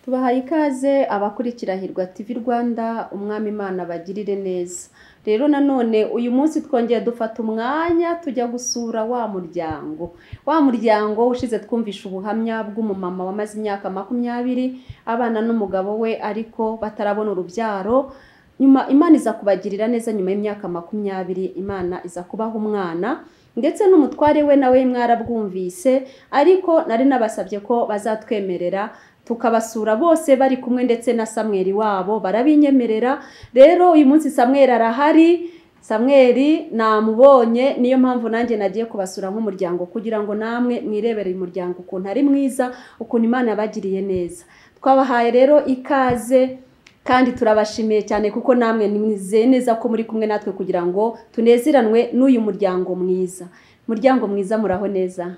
Tubahaye ikaze abakurikira Hirwa TV Rwanda, Umwami Imana bagirire neza. Rero nanone uyu munsi twongeye dufata umwanya tujya gusura wa muryango. Wa muryango ushize twumvisha ubuhamya bw'umumama wamaze imyaka 20 abana n'umugabo we ariko batarabona urubyaro. Nyuma Imana iza kubagirira neza, nyuma y'imyaka 20 Imana iza kubaha umwana ndetse n'umutware we nawe mwarabwumvise, ariko nari nabasabye ko bazatwemerera tukabasura bose bari kumwe ndetse na Samweli wabo, barabinyemerera. Rero uyu munsi Samweli arahari, Samweli namubonye, niyo mpamvu nanjye nagiye kubasura nk'umuryango kugira ngo namwe mwirebere umuryango ukuntu ari mwiza, ukuntu Imana yabagiriye neza. Twabahaye rero ikaze kandi turabashimiye cyane kuko namwe nimwizeye neza ko muri kumwe natwe kugira ngo tunezeranwe n'uyu muryango mwiza. Muryango mwiza, muraho neza?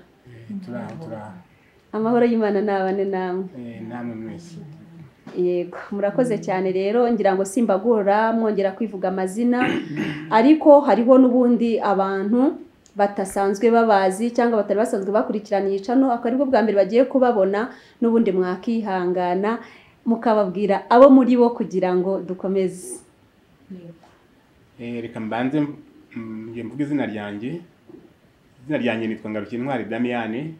Turaho. Amahoro y'Imana nabane namwe. Namwe mwese. Yego, murakoze cyane. Rero ngira ngo simbagora mwongera kwivuga amazina, ariko hariho n'ubundi abantu batasanzwe babazi cyangwa batari basanzwe bakurikirana iyi channel, akaba aribwo bwa mbere bagiye kubabona, n'ubundi mwakihangana mukababwira abo muri bo kugira ngo dukomeze. Reka mbanze mvuge izina ryanjye. Izina ryanjye nitwa Ngarukintwari Damiani.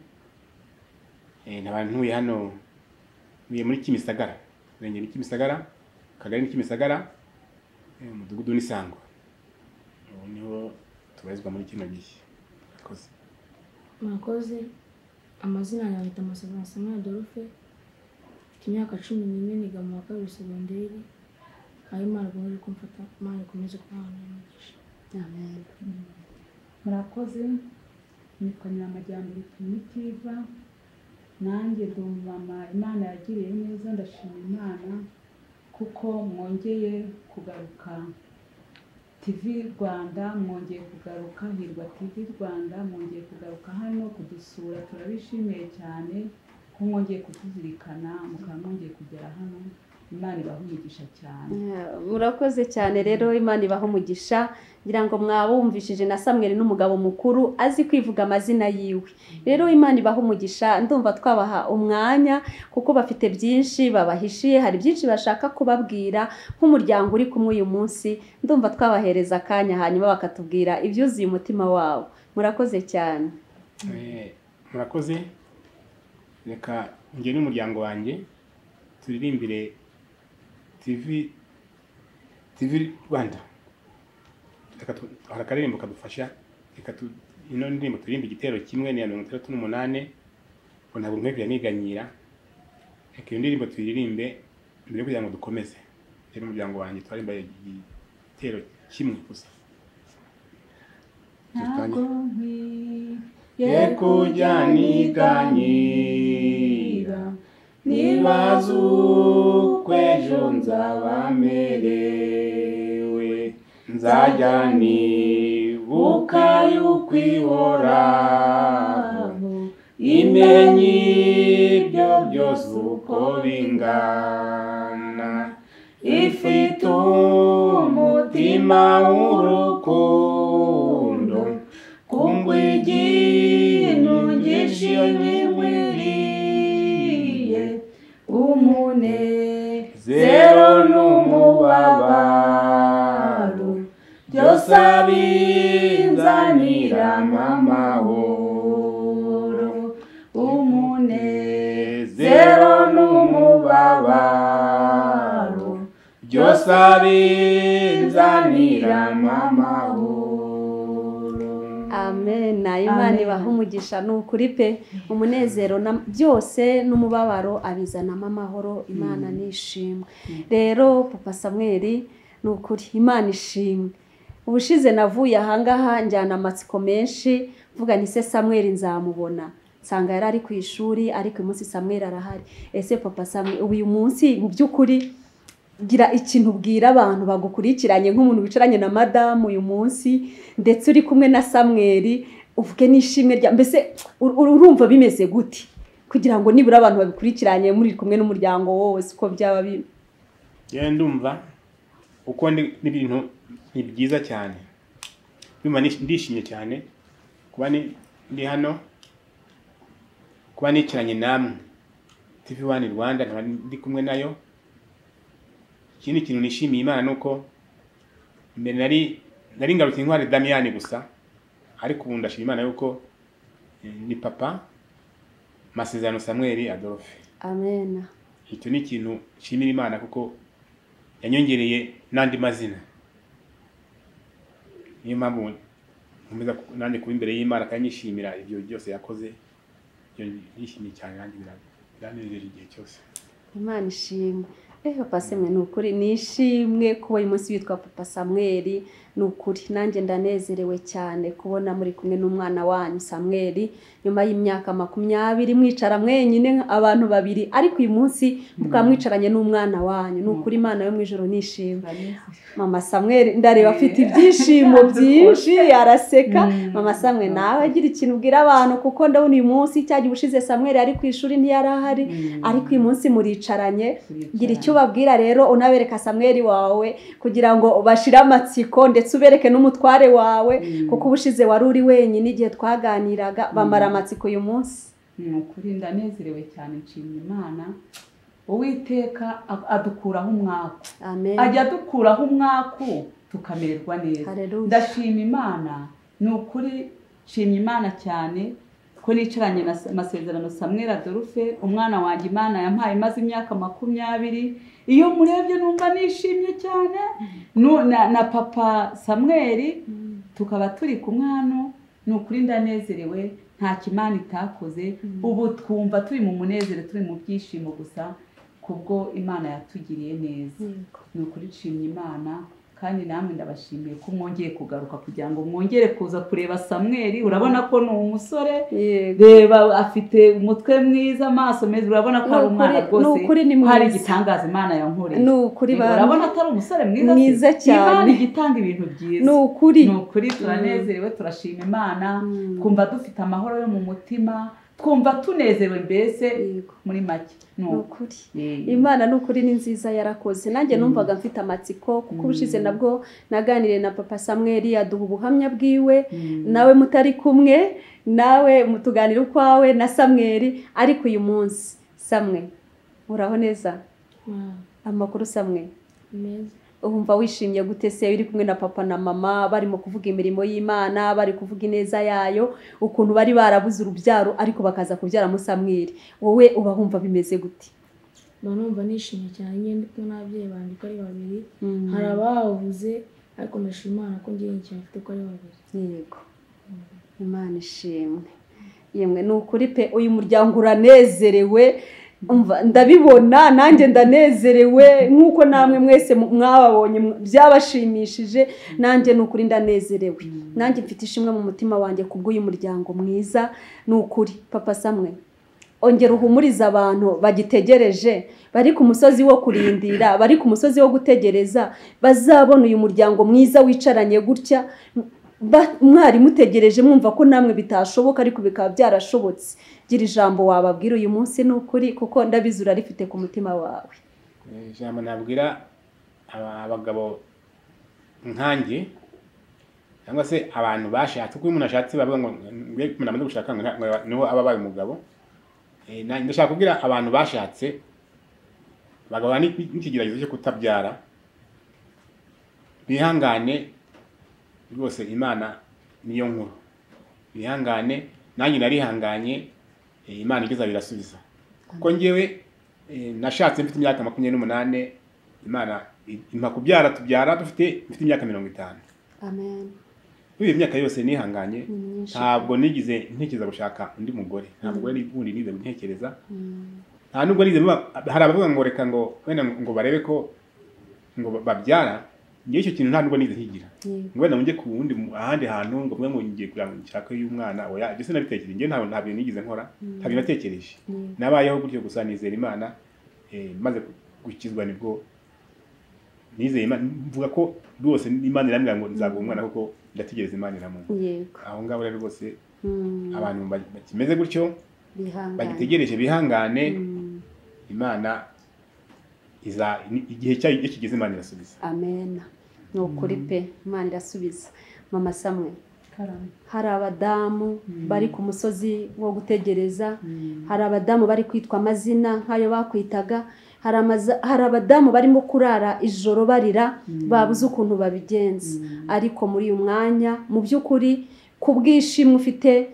Nkaba ntuye hano, ntuye muri Kimisagara, umurenge ni Kimisagara, akagari ni Kimisagara, umudugudu ni Sangwa. Ubu niho tubarizwa muri kino gihe. Murakoze. Murakoze. Amazina yanjye Amasezerano Samuel Adolphe, mfite imyaka 14, niga mu wa kabiri segonderi. Aho Imana ikomeje kumfata, Imana ikomeze kubahana umugisha. Amen. Murakoze. Nitwa Nyiramajyambere Primitive, nanjye ndi umumama Imana yagiriye neza, ndashima Imana kuko mwongeye kugaruka TV Rwanda, mwongeye kugaruka Hirwa TV Rwanda, mwongeye kugaruka hano kudusura, turabishimiye cyane ko mwongeye kutuzirikana, mukaba mwongeye kugera hano. Imana ibahe umugisha cyane. Murakoze cyane. Rero Imana ibahe umugisha. Ngira ngo mwabumvishije na Samweli n'umugabo mukuru azi kwivuga amazina yiwe. Rero Imana ibahe umugisha, ndumva twabaha umwanya kuko bafite byinshi babahishiye, hari byinshi bashaka kubabwira nk'umuryango uri kumwe uyu munsi. Ndumva twabahereza akanya hanyuma bakatubwira ibyuzuye umutima wabo. Murakoze cyane. Murakoze. Reka njye n'umuryango wanjye turirimbire TV Rwanda. Reka hari akaririmbo kadufasha. Reka ino ndirimbo turirimbe igitero kimwe ni ya 68, ngo ntabwo nkwiye niganyira. Reka iyo ndirimbo tuyiririmbe mbere kugira ngo dukomeze. Rero umuryango wanjye twaririmba igitero kimwe gusa. Ntabwo nkwiye kujya niganyira, nibaza uko ejo nzaba merewe, nzajya nibuka yuko ihoraho, imenye ibyo byose uko bingana, ifite umutima w'urukundo, kungwa ikintu gishingiye umunezero n'umubabaro, byose abinzanira amahoro. Umunezero n'umubabaro, byose abinzanira amahoro. Amen. Imana ibahe umugisha. Ni ukuri pe, umunezero na byose n'umubabaro abizanamo amahoro. Imana nishimwe. Rero Papa Samweli, ni ukuri Imana ishimwe. Ubushize navuye ahangaha njyana amatsiko menshi, mvuga nti se Samweli nzamubona, nsanga yari ari ku ishuri, ariko uyu munsi Samweli arahari. Ese Papa Samweli, uyu munsi mu by'ukuri gira ikintu ubwira abantu bagukurikiranye nk'umuntu wicaranye na madamu uyu munsi ndetse uri kumwe na Samweli, uvuge n'ishimwe rya mbese urumva bimeze gute kugira ngo nibura abantu babikurikiranye muri kumwe n'umuryango wose uko byaba bimeze? Ndumva uko n'ibintu ni byiza cyane, ndumva ndishimye cyane kuba ndi hano, kuba nicaranye namwe. TV One Rwanda, nkaba ndi kumwe nayo. Ikindi kintu nishimiye Imana nuko mbere nari Ngarukiye Intwari Damiyani gusa, ariko ubu ndashima Imana yuko ni papa Masezerano Samuel Adolphe. Amen. Icyo ni ikintu nshimira Imana kuko yanyongereye n'andi mazina. Niyo mpamvu nkomeza nanjye kuba imbere y'Imana kandi nishimira ibyo byose yakoze. Ibyo nishimiye cyane nanjye biranejeje igihe cyose. Imana ishimwe. Papa Samuel, ni ukuri nishimwe kuba uyu munsi witwa Papa Samuel, ni ukuri nanjye ndanezerewe cyane kubona muri kumwe n'umwana wanyu Samuel nyuma y'imyaka 20 mwicara mwenyine abantu babiri, ariko uyu munsi mukaba mwicaranye n'umwana wanyu. Ni ukuri Imana yo mu ijuru nishimwe. Mama Samuel ndareba afite ibyishimo byinshi, araseka. Mama Samuel, nawe agira ikintu ubwira abantu, kuko ndabona uyu munsi cyagiye ubushize Samuel ari ku ishuri ntiyari ahari, ariko uyu munsi muricaranye. Gira icyo ubabwira rero, unabereka Samuel wawe kugira ngo bashire amatsiko, ndetse ubereke n'umutware wawe, kuko ubushize wari uri wenyine igihe twaganiraga, bamara amatsiko uyu munsi. Ni ukuri ndanezerewe cyane, nshimye Imana. Uwiteka adukuraho umwaku. Amen. Ajya adukuraho umwaku tukamererwa neza. Haleluya. Ndashima Imana, ni ukuri nshimye Imana cyane ko nicaranye na Masezerano Samuel Adolphe, umwana wanjye Imana yampaye maze imyaka 20. Iyo murebye numva nishimye cyane. Na papa Samuel tukaba turi kumwe hano, ni ukuri ndanezerewe, nta kimana itakoze. Ubu twumva turi mu munezero, turi mu byishimo gusa kubwo Imana yatugiriye neza. Ni ukuri nshimye Imana, kandi namwe ndabashimiye ko mwongeye kugaruka kugira ngo mwongere kuza kureba Samuel. Urabona ko ni umusore, reba afite umutwe mwiza, amaso meza, urabona ko ari umwana rwose, hari igitangaza Imana yankoreye. Ni ukuri, urabona atari umusore mwiza cyane. Imana igitanga ibintu byiza. Ni ukuri, ni ukuri turanezerewe, turashima Imana, twumva dufite amahoro yo mu mutima, twumva tunezerewe mbese muri make. Ni ukuri Imana ni ukuri ni nziza, yarakoze. Nanjye numvaga mfite amatsiko kuko ubushize nabwo naganiriye na Papa Samuel, aduha ubuhamya bwiwe, nawe mutari kumwe nawe mutuganira ukwawe na Samuel, ariko uyu munsi Samuel uraho neza? Amakuru Samuel? Meza. Umva wishimye gute se uri kumwe na papa na mama barimo kuvuga imirimo y'Imana, bari kuvuga ineza yayo, ukuntu bari barabuze urubyaro ariko bakaza kubyara mu Samuel, wowe uba humva bimeze gute? Numva nishimye cyane ndi kumwe n'ababyeyi banjye ko ari babiri. Hari ababuze ariko ndashima Imana ko ngiye cyane ko ari babiri. Yego. Imana ishimwe. Yemwe ni ukuri pe, uyu muryango uranezerewe. Umva ndabibona nanjye ndanezerewe nkuko namwe mwese mwababonye byabashimishije, nanjye ni ukuri ndanezerewe. Nanjye mfite ishimwe mu mutima wanjye kubw'uyu muryango mwiza. Ni ukuri Papa Samuel, ongera uhumuriza abantu bagitegereje, bari ku musozi wo kurindira, bari ku musozi wo gutegereza, bazabona uyu muryango mwiza wicaranye gutya. Mwari mutegereje mwumva ko namwe bitashoboka ariko bikaba byarashobotse. Gira ijambo wababwira uyu munsi, ni ukuri kuko ndabizi urarifite ku mutima wawe. Ijambo nabwira abagabo nkanjye cyangwa se abantu bashatse, kuko umuntu ashatse bavuga ngo umuntu amaze gushaka ngo niho aba abaye umugabo. Ndashaka kubwira abantu bashatse bagahura n'ikigeragezo cyo kutabyara, bihangane rwose, Imana niyo nkuru. Bihangane, nanjye narihanganye, Imana igeza birasubiza. Kuko njyewe nashatse mfite imyaka 28, Imana impa kubyara, tubyara dufite mfite imyaka 50. Amen. Iyo myaka yose nihanganye, ntabwo nigize ntekereza gushaka undi mugore, nta mugore wundi nize ntekereza. Nta nubwo nize, hari abavuga ngo reka ngo wenda ngo barebe ko ngo babyara, ngiye icyo kintu nta nubwo nize nkigira. Ngo wenda njye ku wundi ahandi hantu ngo mwe ngo ngiye kugira ngo nshake y'umwana, oya ibyo sinabitekereje, ngiye nta bintu nigize nkora, nta bintu natekereje. Nabayeho gutyo gusa nizera Imana, maze gukizwa nibwo nizeye Imana, mvuga ko rwose Imana irambwira ngo nzaguha umwana kuko ndategereza Imana iramuha. Aho ngaho rero rwose abantu bakimeze gutyo bagitegereje bihangane, Imana iza igihe cyayo kigeze Imana irasubiza. Amen. Ni ukuri pe, Imana irasubiza. Mama Samuel, Hari abadamu bari ku musozi wo gutegereza, hari abadamu bari kwitwa amazina nk'ayo bakwitaga, hari abadamu barimo kurara ijoro barira babuze ukuntu babigenza. Ariko muri uyu mwanya mu by'ukuri kubwishimwe ufite,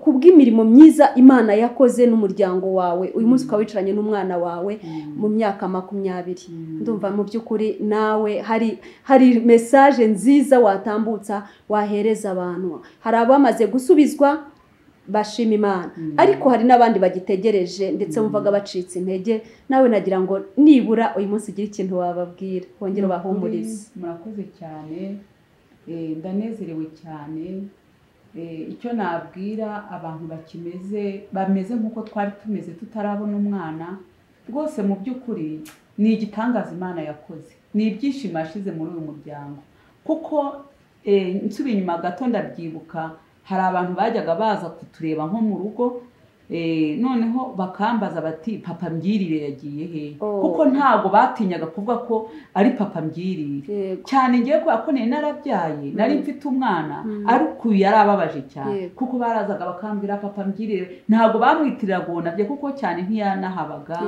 kubw'imirimo myiza Imana yakoze n'umuryango wawe, uyu munsi ukaba wicaranye n'umwana wawe mu myaka 20, ndumva mu by'ukuri nawe hari message nziza watambutsa, wahereza abantu. Hari abamaze gusubizwa bashima Imana, ariko hari n'abandi bagitegereje ndetse bumvaga bacitse intege. Nawe nagira ngo nibura uyu munsi ugire ikintu wababwira, wongere ubahumurize. Murakoze cyane, ndanezerewe cyane. Icyo nabwira abantu bameze nk'uko twari tumeze tutarabona umwana, rwose mu by'ukuri ni igitangaza Imana yakoze, ni ibyishimo yashize muri uyu muryango. Kuko nsubiye inyuma gato ndabyibuka, hari abantu bajyaga baza kutureba nko mu rugo, noneho bakambaza bati papa Mbyirire yagiye he? Kuko ntabwo batinyaga kuvuga ko ari papa Mbyirire. Cyane ngiye kubera ko nari narabyaye, nari mfite umwana, ariko yarababaje cyane, kuko barazaga bakambwira papa Mbyirire. Ntabwo bamwitiriraga uwo nabyo, kuko cyane ntiyanahabaga,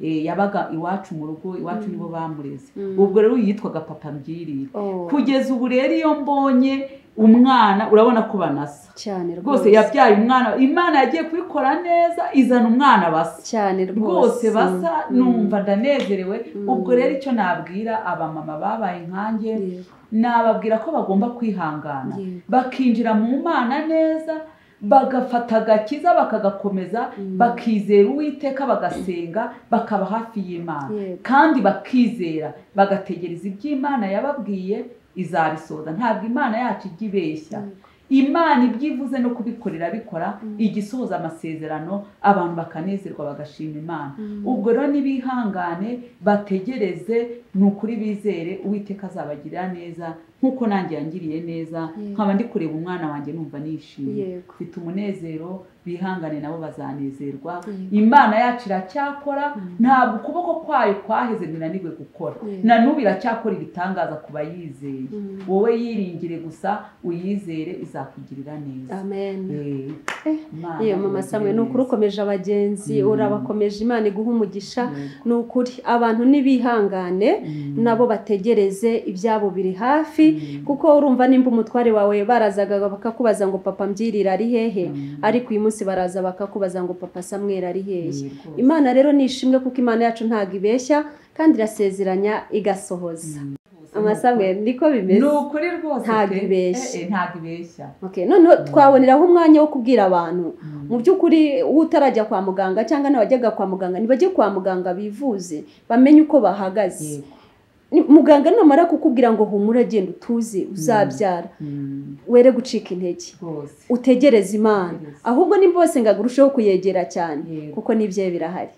yabaga iwacu mu rugo, iwacu nibo bamureze. Ubwo rero yitwaga papa Mbyirire. Kugeza ubu rero iyo mbonye umwana urabona ko banasa cyane rwose, yabyaye umwana, Imana yagiye kubikora neza, izana umwana basa cyane rwose basa, numva ndanezerewe. Ubwo rero icyo nabwira abamama babaye nkanjye, nababwira ko bagomba kwihangana, bakinjira mu Mana neza, bagafata agakiza bakagakomeza, bakizera Uwiteka, bagasenga, bakaba hafi y'Imana, kandi bakizera, bagategereza iby'Imana yababwiye izabisohoza. Ntabwo Imana yacu ijya ibeshya, Imana ibyivuze no kubikorera bikora, igisohoza amasezerano, abantu bakanezerwa bagashima Imana. Ubwo rero nibihangane, bategereze, ni ukuri bizere Uwiteka azabagirira neza nk'uko nanjye yangiriye neza, nkaba ndi kureba umwana wanjye numva nishimye, mfite umunezero. Bihangane nabo bazanezerwa. Imana yacu iracyakora, ntabwo ukuboko kwayo kwaheze ngo inanirwe gukora, na n'ubu iracyakora ibitangaza ku bayizeye. Wowe yiringire gusa, uyizere, izakugirira neza. Amen. Iyo mama Samuel, ni ukuri ukomeje abagenzi, urabakomeje, Imana iguha umugisha. Ni ukuri abantu nibihangane, nabo bategereze, ibyabo biri hafi. Kuko urumva nimba umutware wawe barazaga bakakubaza ngo papa Mbyirire ari hehe, ariko uyu munsi baraza bakakubaza ngo papa Samuel ari hehe. Imana rero nishimwe, kuko Imana yacu ntago ibeshya, kandi irasezeranya igasohoza. Mama Samuel, niko bimeze, ni ukuri rwose, ntago ibeshya, ntago ibeshya. Okay, noneho twaboneraho umwanya wo kubwira abantu mu by'ukuri utarajya kwa muganga cyangwa n'abajyaga kwa muganga, nibajye kwa muganga bivuze, bamenye uko bahagaze. Muganga namara kukubwira ngo humura, genda utuze, uzabyara, were gucika intege, utegereze Imana. Ahubwo nimba bose ngagurusheho kuyegera cyane, kuko n'ibye birahari.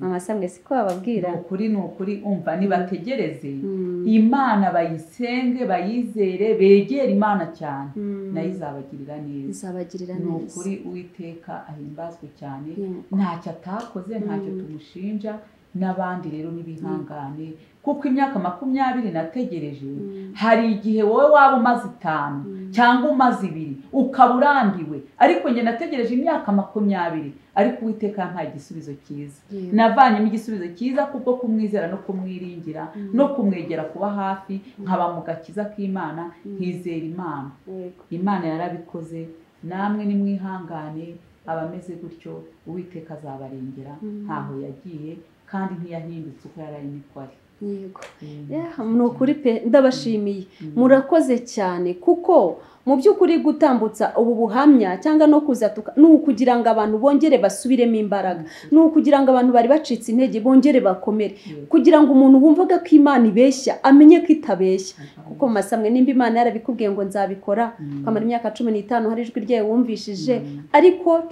Mama Samuel, siko bababwira? Ni ukuri, umva, nibategereze Imana, bayisenge, bayizere, begere Imana cyane, nayo izabagirira neza. Izabagirira neza. Ni ukuri Uwiteka ahimbazwe cyane, ntacyo atakoze, ntacyo tumushinja. N'abandi rero nibihangane, kuko imyaka 20 nategereje, hari igihe wowe waba umaze 5 cyangwa umaze 2 ukaba urambiwe, ariko njye nategereje imyaka 20, ariko Uwiteka yampaye igisubizo cyiza. Navanyemo igisubizo cyiza kubwo kumwizera no kumwiringira no kumwegera, kuba hafi, nkaba mu gakiza k'Imana, nkizera Imana. Imana yarabikoze, namwe nimwihangane, abameze gutyo Uwiteka azabarengera, ntaho yagiye kandi ntiyahindutse uko yari niko ari. Yego. Ni ukuri pe, ndabashimiye, murakoze cyane, kuko mu by'ukuri gutambutsa ubu buhamya cyangwa no kuza ni ukugira ngo abantu bongere basubiremo imbaraga, ni ukugira ngo abantu bari bacitse intege bongere bakomere, kugira ngo umuntu wumvaga ko Imana ibeshya amenye ko itabeshya. Kuko mama Samuel, nimba Imana yarabikubwiye ngo nzabikora, ukamara imyaka 15 hari ijwi ryayo wumvishije, ariko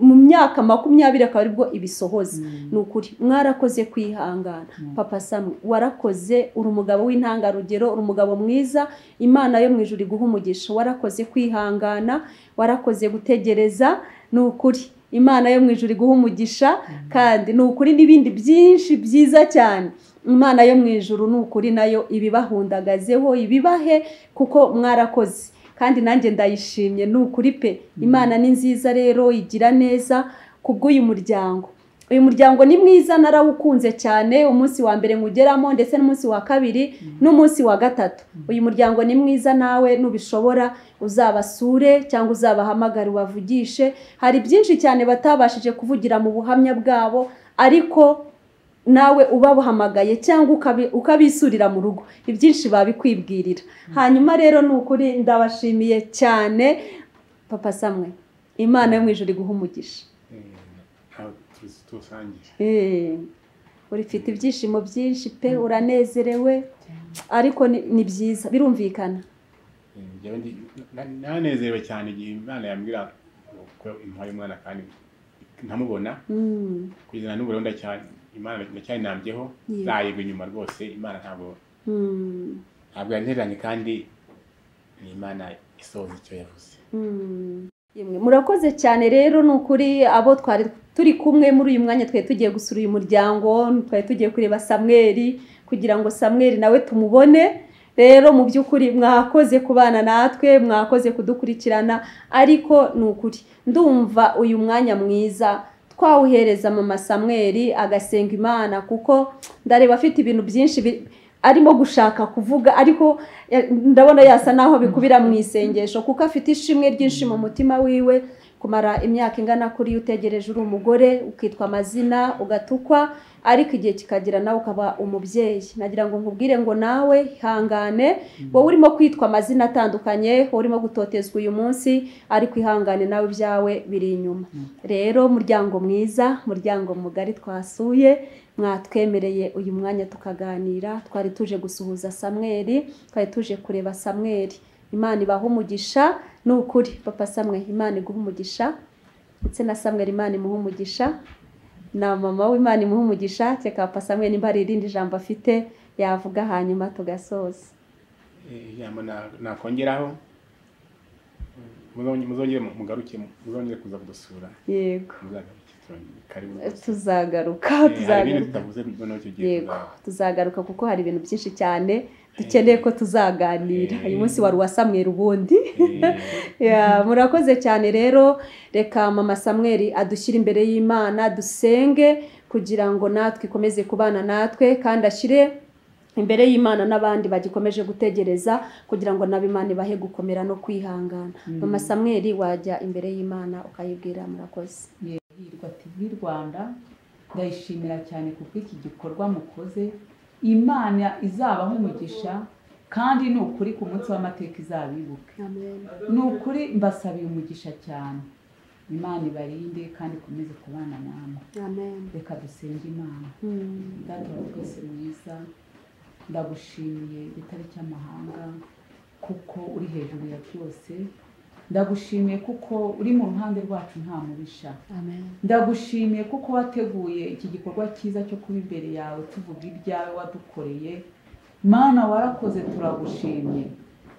mu myaka 20 akaba aribwo ibisohoza. Ni ukuri mwarakoze kwihangana. Papa Samuel, warakoze, uri umugabo w'intangarugero, uri umugabo mwiza, Imana yo mu ijuru iguha umugisha. Warakoze kwihangana, warakoze gutegereza, ni ukuri Imana yo mu ijuru iguha umugisha, kandi ni ukuri n'ibindi byinshi byiza cyane Imana yo mu ijuru ni ukuri nayo ibibahundagazeho, ibibahe, kuko mwarakoze. Kandi nanjye ndayishimye, ni ukuri pe. Imana ni nziza rero, igira neza kubw'uyu muryango. Uyu muryango ni mwiza, narawukunze cyane umunsi wa mbere nkugeramo, ndetse n'umunsi wa kabiri n'umunsi wa gatatu. Uyu muryango ni mwiza, nawe nubishobora uzabasure cyangwa uzabahamagare ubavugishe. Hari byinshi cyane batabashije kuvugira mu buhamya bwabo, ariko nawe ubabuhamagaye cyangwa ukabisurira mu rugo, ibyinshi babikwibwirira. Hanyuma rero ni ukuri ndabashimiye cyane Papa Samwe, Imana yo mu ijuru iguhe umugisha. Urifite ibyishimo byinshi pe, uranezerewe, ariko ni byiza birumvikana. Nanezerewe cyane igihe Imana yambwira ko impaye umwana kandi ntamubona, kugeza n'ubu rero ndacyari Imana ndacyayinambyeho, nzayigwa inyuma rwose. Imana ntabwo yantereranye, kandi ni Imana isohoza icyo yavuze. Murakoze cyane rero, ni ukuri abo twari turi kumwe muri uyu mwanya, twari tugiye gusura uyu muryango, twari tugiye kureba Samweli kugira ngo Samweli nawe tumubone. Rero mu by'ukuri mwakoze kubana natwe, mwakoze kudukurikirana, ariko ni ukuri ndumva uyu mwanya mwiza twawuhereza mama Samweli agasenga Imana, kuko ndareba afite ibintu byinshi arimo gushaka kuvuga, ariko ndabona yasa naho bikubira mu isengesho, kuko afite ishimwe ryinshi mu mutima wiwe. Kumara imyaka ingana kuri utegereje uri umugore, ukitwa amazina, ugatukwa, ariko igihe kikagira nawe ukaba umubyeyi. Nagira ngo nkubwire ngo nawe ihangane, wowe urimo kwitwa amazina atandukanye, wowe urimo gutotezwa uyu munsi, ariko ihangane nawe ibyawe biri inyuma. Rero muryango mwiza, muryango mugari twasuye, mwatwemereye uyu mwanya tukaganira. Twari tuje gusuhuza Samweli, twari tuje kureba Samweli. Imana ibahe umugisha, ni ukuri Papa Samwe Imana iguhe umugisha, ndetse na Samweli Imana imuhe umugisha, na mama we Imana imuhe umugisha. Reka Papa Samwe nimba hari irindi jambo afite yavuga, hanyuma tugasoza. Ijambo nakongeraho, muzongere mugaruke, muzongere kuza kudusura. Yego, tuzagaruka, tuzagaruka kuko hari ibintu byinshi cyane dukeneye ko tuzaganira. Uyu munsi wari uwa Samweli ubundi. Murakoze cyane rero, reka mama Samweli adushyire imbere y'Imana, dusenge kugira ngo natwe ikomeze kubana natwe, kandi ashyire imbere y'Imana n'abandi bagikomeje gutegereza, kugira ngo nabo Imana ibahe gukomera no kwihangana. Mama Samweli, wajya imbere y'Imana ukayibwira. Murakoze. Hirwa TV Rwanda ndayishimira cyane kuko iki gikorwa mukoze, Imana izabaho umugisha, kandi ni ukuri ku munsi w'amateka izabibuke. Ni ukuri mbasabiye umugisha cyane. Imana ibarinde kandi ikomeze kubana namwe. Amen. Reka dusenge Imana. Data wa twese mwiza, ndagushimiye igitare cy'amahanga kuko uri hejuru ya byose. Ndagushimiye kuko uri mu ruhande rwacu nta mubisha. Amen. Ndagushimiye kuko wateguye iki gikorwa cyiza cyo kuba imbere yawe tuvuga ibyawe wadukoreye. Mana warakoze, turagushimye.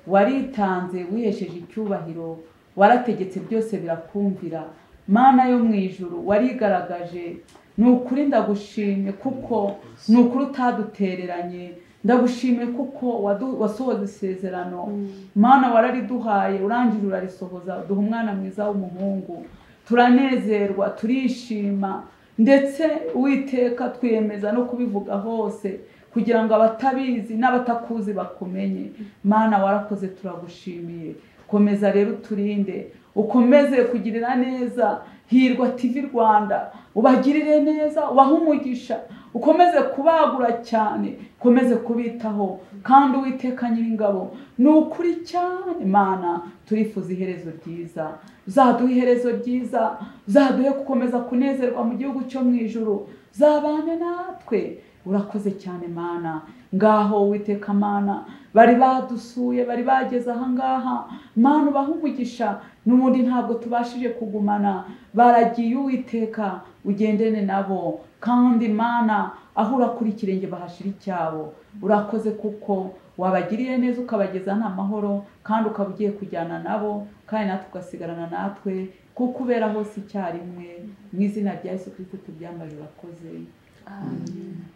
Waritanze, wihesheje icyubahiro, warategetse byose birakumvira. Mana yo mu ijuru warigaragaje. Ni ukuri ndagushimye kuko ni ukuri utadutereranye. Ndagushimye kuko wasohoza isezerano. Mana warariduhaye, urangije urarisohoza, duha umwana mwiza w'umuhungu. Turanezerwa, turishima, ndetse Uwiteka twiyemeza no kubivuga hose kugira ngo abatabizi n'abatakuzi bakumenye. Mana warakoze, turagushimiye. Komeza rero uturinde, ukomeze kugirira neza Hirwa TV Rwanda, ubagirire neza, ubahe umugisha, ukomeze kubagura cyane, ukomeze kubitaho, kandi Uwiteka Nyiringabo ni ukuri cyane. Mana turifuza iherezo ryiza, uzaduhe iherezo ryiza, uzaduhe gukomeza kunezerwa mu gihugu cyo mu ijuru, zabane natwe. Urakoze cyane Mana. Ngaho Uwiteka Mana, bari badusuye, bari bageze aha ngaha, Mana ubahe umugisha. N'ubundi ntabwo tubashije kugumana, baragiye. Uwiteka ugendene nabo, kandi Mana aho urakura ikirenge bahashira icyabo. Urakoze kuko wabagiriye neza, ukabageza n'amahoro, kandi ukaba ugiye kujyana nabo, kandi natwe ugasigarana natwe, kuko ubera hose icyarimwe. Mu izina rya Yesu Kristo tubyambaje, urakoze. Amen.